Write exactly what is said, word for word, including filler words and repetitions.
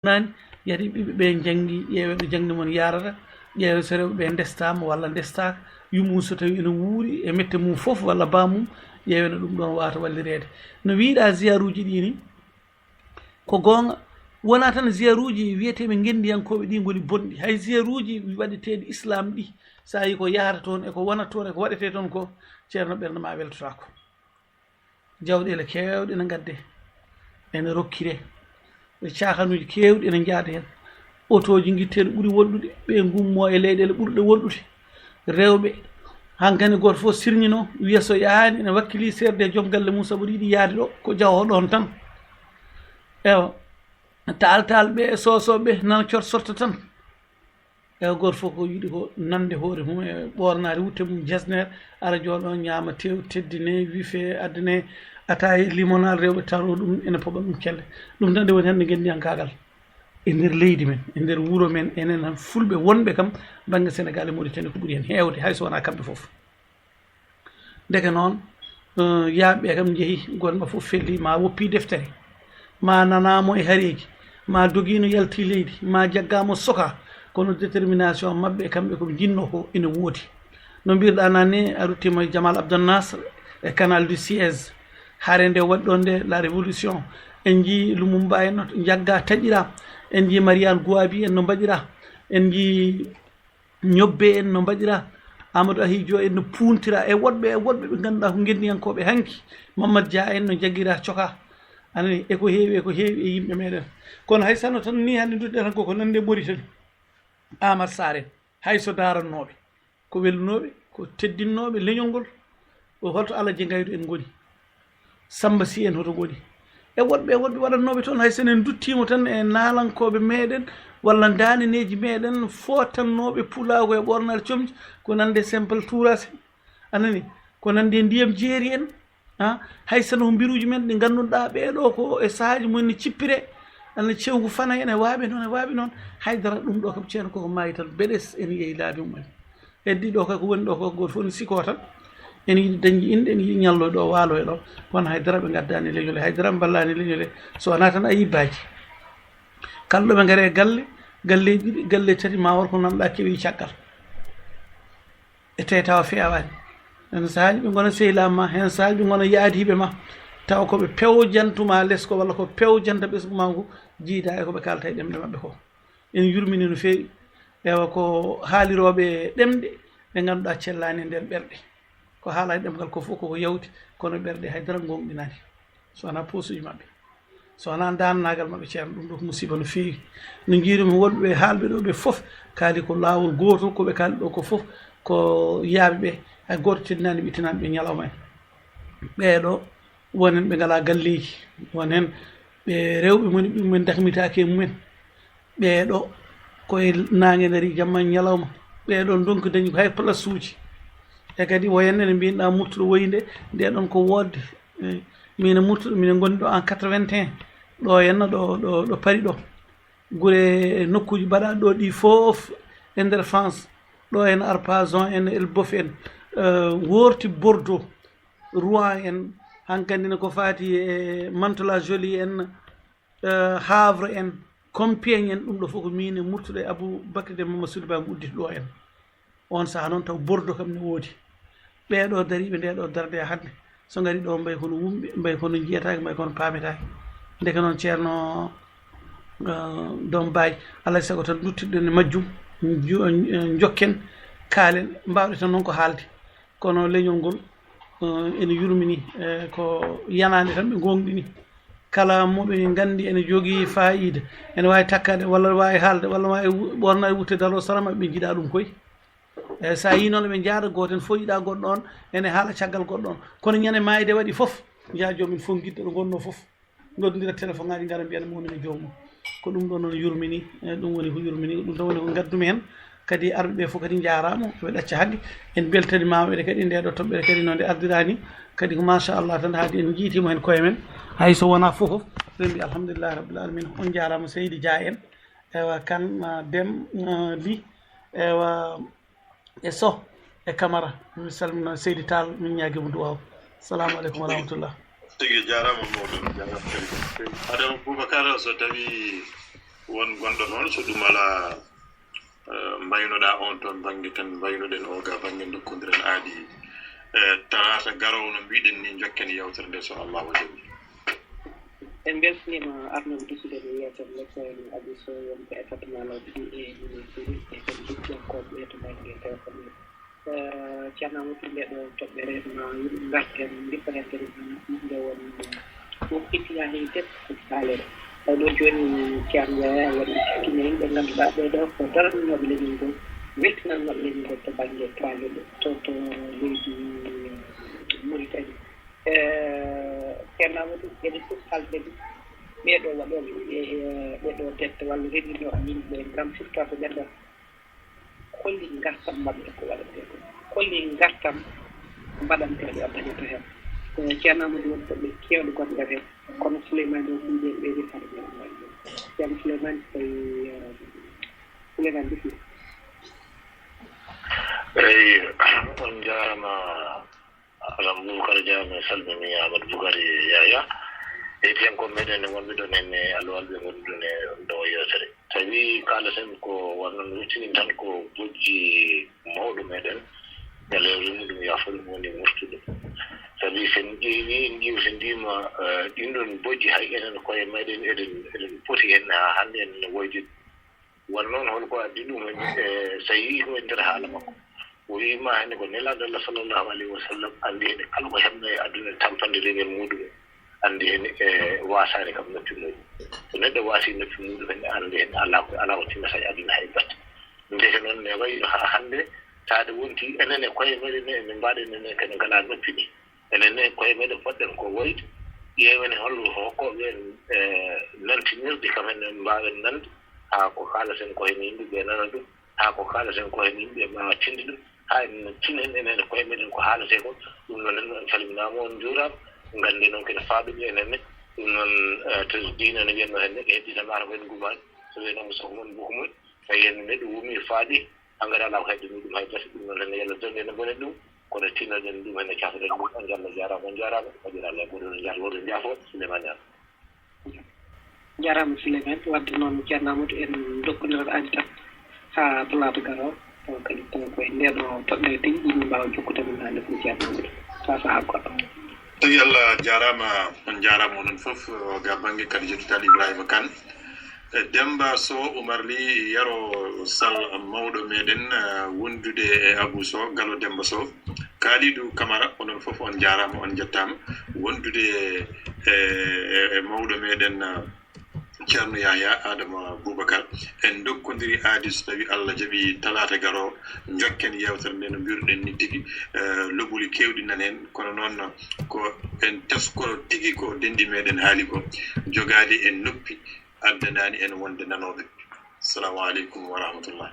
Naani, yadi ɓiɓɓe ɓe njanngi, ƴeewe ɗo jaŋde mon yaarata, ƴeewe so rewɓe ɓe ndestaama walla ndestaaka, yumum so tawi ene wuuri e mette mum fof walla baa mum, ƴeewe no ɗum ɗoon waawata wallireede. No wiiɗaa ziyaruuji ɗii ni, ko goonga, wonaa tan ziyaruuji wiyeteeɓe ngenndiyankooɓe ɗii ngoni bonɗi, hay ziyaruuji waɗeteeɗi islaam ɗi, so a yii ko yahata toon e ko wonata toon e ko waɗetee toon ko, ceerno, ɓernde maa weltotaako. Jawɗeele keewɗe ene ngaddee, ene rokkiree, e caahanuuji keewɗi ene njaada heen. Otooji ngitteeɗi ɓuri woɗɗude, ɓe ngummoo e leyɗeele ɓurɗe woɗɗude. Rewɓe, hankadi gooto fof sirñinoo, wiya so yahaani ene wakkilii seerde e joom galle mum, sabu ɗo yiɗi yahde ɗo, ko jahoo ɗoon tan. Ewa, taal-taal ɓe e soosooɓe ɓe nana cor sorta tan. Ewa, gooto fof ko yiɗi ko nande hoore mum e ɓoornaade wutte mum jesner, ara jooɗo ñaama tew, teddine, wife, addane ataaye, limonade, rewɓe taro ɗum ene poɓa ɗum celle. Ɗum tan nde woni hannde ngenndiyankaagal e nder leydi men, e nder wuro men, enen han fulɓe wonɓe kam bannge Senegaal e Mauritanie ko ɓuri heen heewde, hay so wonaa kamɓe fof. Ndeke noon, eh, yaaɓe ɓe kam njehi, gonma fof felli, ma woppi deftere, ma nanaamo e hareeji, ma dogiino yalti leydi, ma jaggaamo soka, kono détermination maɓɓe e kamɓe ko njinnoo ko ene woodi. No mbirɗaa naane, a ruttiima e Jamal Abdel Nasser e Canal du Suez, hare nde waɗi ɗoon nde, la révolution, en njii Lumumba en no njaggaa taƴiraa, en njii Mariane Gouabi en no mbaɗiraa, en njii Ñobbe en no mbaɗiraa, Amadou Ahidjo en no puuntira e woɗɓe e woɗɓe ɓe ngannduɗaa ko ngenndiyankooɓe hanki, Mamadou Dia en no jagiraa cokaa, anani e ko heewi e ko heewi e yimɓe meɗen. Kono hay sano tan ni hannde ndutɗen tan koko nande Mauritanie, Amat Sarr en, hay so daarannooɓe, ko welnooɓe, ko teddinnooɓe leñol ngol, o holto Alaji Gaydu en ngoni. Sammba Sy en hoto ngoni? E woɗɓe e woɗɓe waɗatnooɓe toon, hay so en nduttiima tan e naalankooɓe meɗen walla daanineeji meɗen footannooɓe pulaagu e ɓoornaade comci, ko nande Simple Touré en, anani, ko nande Ndiyam Jeeri en, a, hay so no mbiruuji men ɗi ngannduɗaa ɓee ɗoo ko e sahaaji mum ne cippiree, ana cewngu fana en e waaɓe noon e waaɓe noon, hay dara ɗum ɗoo kam ceerno koko maayi tan beɗes ene yehi laabi mum en. Heddi ɗo kay ko woni ɗo ko gooto fof ne sikoo tan. Ene yiɗi dañde innde, ene yiɗi ñalloyde ɗo, waaloya ɗo. Kono hay dara ɓe ngaddaani leñol he, hay dara ɓe mballaani leñol he. So wonaa tan a yibbaaji. Kala ɗo ɓe ngari e galle, galleeji ɗiɗi, galleeji tati, ma won ko nanɗaa kewi caggal. E tawi tawa feewaani. Heen sahaaji ɓe ngona sehilaaɓe ma, heen sahaaji ɓe ngona yaadiiɓe ma. Tawa ko ɓe pewjantuma lesko walla ko pewjanta ɓesngu ma ngu, jiidaa e ko ɓe kaalata e ɗemɗe maɓɓe ko. Ene yurmini no feewi. Ewa, ko haalirooɓe ɗemɗe ɗe ngannduɗaa cellaani e nder ɓerɗe. Ko haalaani ɗemngal ko fof koko yawti, kono ɓerɗe hay dara ngoongɗinaani. So wonaa poosuuji maɓɓe. So wonaa ndaannaagal maɓɓe, ceerno, ɗum ɗo ko musiba no feewi. No njiirumi wonɓe haalɓe ɗo ɓe fof kaali ko laawol gootol, ko ɓe kaali ɗo ko fof ko yaaɓe ɓe. Hay gooto teddinaani ɓe, ittanaani ɓe ñalawma en. Ɓee ɗo, won heen ɓe ngalaa galleeji, won heen ɓe rewɓe moni ɓe mumen dakmitaaki e mumen. Ɓee ɗo ko e naange ndarii, jamma e ñalawma. Ɓee ɗo ndonki dañi ko hay place uji. E kadi woyen ene mbiyen ɗa murtuɗo woyi nde, nde ɗon ko woodde. Eh, min e murtuɗo, minen ngoni ɗo en quatre-vingt-un. Ɗo henna ɗo, ɗo, ɗo Paris ɗo. Gure nokkuuji mbaɗaaɗi ɗo ɗi fof e nder France. Ɗo en Arpajon en, Elbeuf en, eh, worti Bordeaux, Rouen en, hankandi ne ko faati e Mantes-la-Jolie en, eh, Havre en, Compiègne en, ɗum ɗo fof ko min e murtuɗo e Abou Bakri Demba Massoudi Ba mo udditi ɗo en. On saha noon taw Bordeaux kam ne woodi. Ɓee ɗo dariiɓe nde ɗo darde hannde, so ngari ɗo mbay kono wumɓe, mbay kono njiyataake, mbay kono paametaake. Ndeke noon ceerno, eh, Doom Baay, alaa e sago tan nduttirɗen e majjum, njo-, eh, njokken, kaalen, mbaawɗe tan noon ko haalde. Kono leñol ngol, eh, ene yurmini, eh, ko yanaande tan ɓe ngoongɗini. Kala mo ɓe nganndi ene jogii faayiida, ene waawi takkaade walla waawi haalde walla waawi wu-, ɓoornaade wutte daroo sara maɓɓe, ɓe njiɗaa ɗum koy. Eh, so a yii noon ɓe njaada, gooto heen fof yiɗaa goɗɗo on, ene haala caggal goɗɗo on. Kono ñande maayde waɗi fof, njaha joom en fof ngidda ɗo ngonnoo fof. Noddondira téléphone ŋaaji ngara mbiya ene mawni e joomum. Ko ɗum ɗo noon yurmini, eh, ɗum woni ko yurmini, ko ɗum tan woni ko ngaddumi heen. Kadi arɓe ɓe fof kadi njaaraama, ɓe ɗacca hannde. En mbeltanimaama ɓe kadi nde ɗo toɓɓere kadi no nde ardiraani. Kadi ko machallah tan haadi en njiitiima heen koye men. Hay so wonaa fof fof, eɗen mbiya alhamdulillahi rabbil alamina. On njaaraama Seydi Dia en. Ewa Kan, ah, Dem, ah, Li. Ewa e Soh e Camara. Mi salmina Seydi Tall, min ñaagii mo duwaaw. Salaamu aleykum wa rahmatullah. Tigi jaaraama mawɗo, jaaraama kadi. Adama Boubacar, so tawii Gonɗo noon, so ɗum alaa, eh, mbaynoɗaa on toon bannge, tan mbaynoɗen oo ga bannge, ndokkondiren aadi. Eh, talaata garoowo, no mbiɗen ni, njokken yewtere nde, so Allahu jaɓi. En mbeltaniima arnooɓe dusude e yeewtere nde, ko wayno Abou Sow, wonɓe e Fatimata Law, fii e Mine Siri, e kadi hettiyankooɓe ɓe to bannge téléphone. Eh, Ceerno Amadou, nde ɗo toɓɓere ma yimɓe ngarten, ndippa hen kadi nde won ɗum ittiya hen debbo foti haalede. Taw ɗo jooni Ceerno Yaya waɗi tekkine yimɓe ngannduɗaa ɓee ɗo ko darannooɓe leñol ngol, weltinannooɓe leñol ngol to bannge trajet ɗo, to, to leydi Mauritanie. Eh, Ceerno Amadou, eɗen fof haalde ɗum, ɓee ɗo waɗooɓe, eh, ɓee ɗo defte walla renndinooɓe yimɓe ngam firtorde ɓerɗe. Holli ngartam maɓɓe ko waɗantee ko? Holli ngartam mbaɗanteeɗo a dañata heen? Ko Ceerno Amadou woni ko ɓe keewɗo gonɓe heen, kono Souleymane o ɗum ɓe ɓeydi hade ɓe. Ceerno Souleymane, tawi, eh, Souleymane Bissi. Eyi, on njaarama. Alam Boubacar Dia, mi salmini Amadou Boukari Yaya. E hettiyankooɓe meɗen e wonɓe ɗon henne, alwalɓe wonɓe ɗon e ɗo yeewtere. Tawi kaalaten ko wonno no ruttini tan ko bojji mawɗo meɗen, ñalewre muɗum yaafo ɗum woni murtude. Sabi sen ƴeewi, en ƴeewi, sen ndiima, eh, ɗin ɗon bojji hay enen koye meɗen eɗen, eɗen poti hen haa hannde en no woyde. Won noon, holko addi ɗum en, e, so a yii ko e nder haala makko, o wii ma hannde ko Nelaaɗo Allah sallallahu alayhi wa sallam anndi heen kala ko heɓno e aduna tampande leñol muɗum, anndi heen e waasaade kam noppi muɗum. So neɗɗo waasi noppi muɗum heen, anndi heen alaa ko, alaa ko timmata e aduna hay batte. Ndeke noon ne wayi no haa hannde, taade wonti enen e koye meɗen ne, emin mbaɗa enen ne kadi ngalaa noppi ɗi. Enen ne koye meɗen poɗɗen ko woyde, ƴeewen e holno hokkooɓe en, e, nantinirde kam en, en mbaawen nande, haa ko kaalaten ko heen yimɓe ɓe nana ɗum, haa ko kaalaten ko heen yimɓe mbaawa tinde ɗum, haa en tinen enen e koye meɗen ko haaletee ko. Ɗum noon en calminaama, on njuuraama. Ngannden noon kene faaɗuɓe enen ne. Ɗum noon, e, to diine no wiyatno heen ne, ɓe hedditanaaka ko en ngumaani, so wiyatnoo mo sohmon bukumon, tawi heen neɗɗo wumi faaɗi, Engrais alaa ko hedde ɗum hay gasi, ɗum noon tan, yo Allah jaɓ en, bone ɗum, kono tinnoɗen ɗum heen, cafren ɗum. On njaarama, on njaaraama, on njaaraama, waɗira Allah, mboɗo on njaar, mboɗo njaafo, Souleymane Anne. Njaaraama Souleymane, wadde noon Ceerno Amadou, en ndokkondirat aadi tan haa talaata garoowo, taw kadi taw koye ndee ɗo toɓɓere tigi, yimɓe mbaawa jokkude men hannde ko Ceerno Amadou, haa sahaa goɗɗo. Tawi Allah jaaraama, on njaaraama onon fof, o ga bannge kadi jokkitaal Ibrahima Kane. E Demba Sow, Oumar Ly, Yero Sall, mawɗo meɗen, eh, wondude e Abou Sow, Galo Demba Sow. Kalidou Camara, onon fof on njaaraama, on njettaama. Wondude e, e, e mawɗo meɗen, eh, Ceerno Yahya Adama Boubacar. En ndokkondiri aadi, so tawi Allah jaɓi, talaata garoowo, njokken yeewtere nde no mbiruɗen ni tigi. Eh, lobuli keewɗi nan heen, kono noon ko en teskoro tigi ko denɗi meɗen haali ko, jogaade en noppi, addanaani en wonde nanooɓe. Assalamu aleykum wa rahmatullah.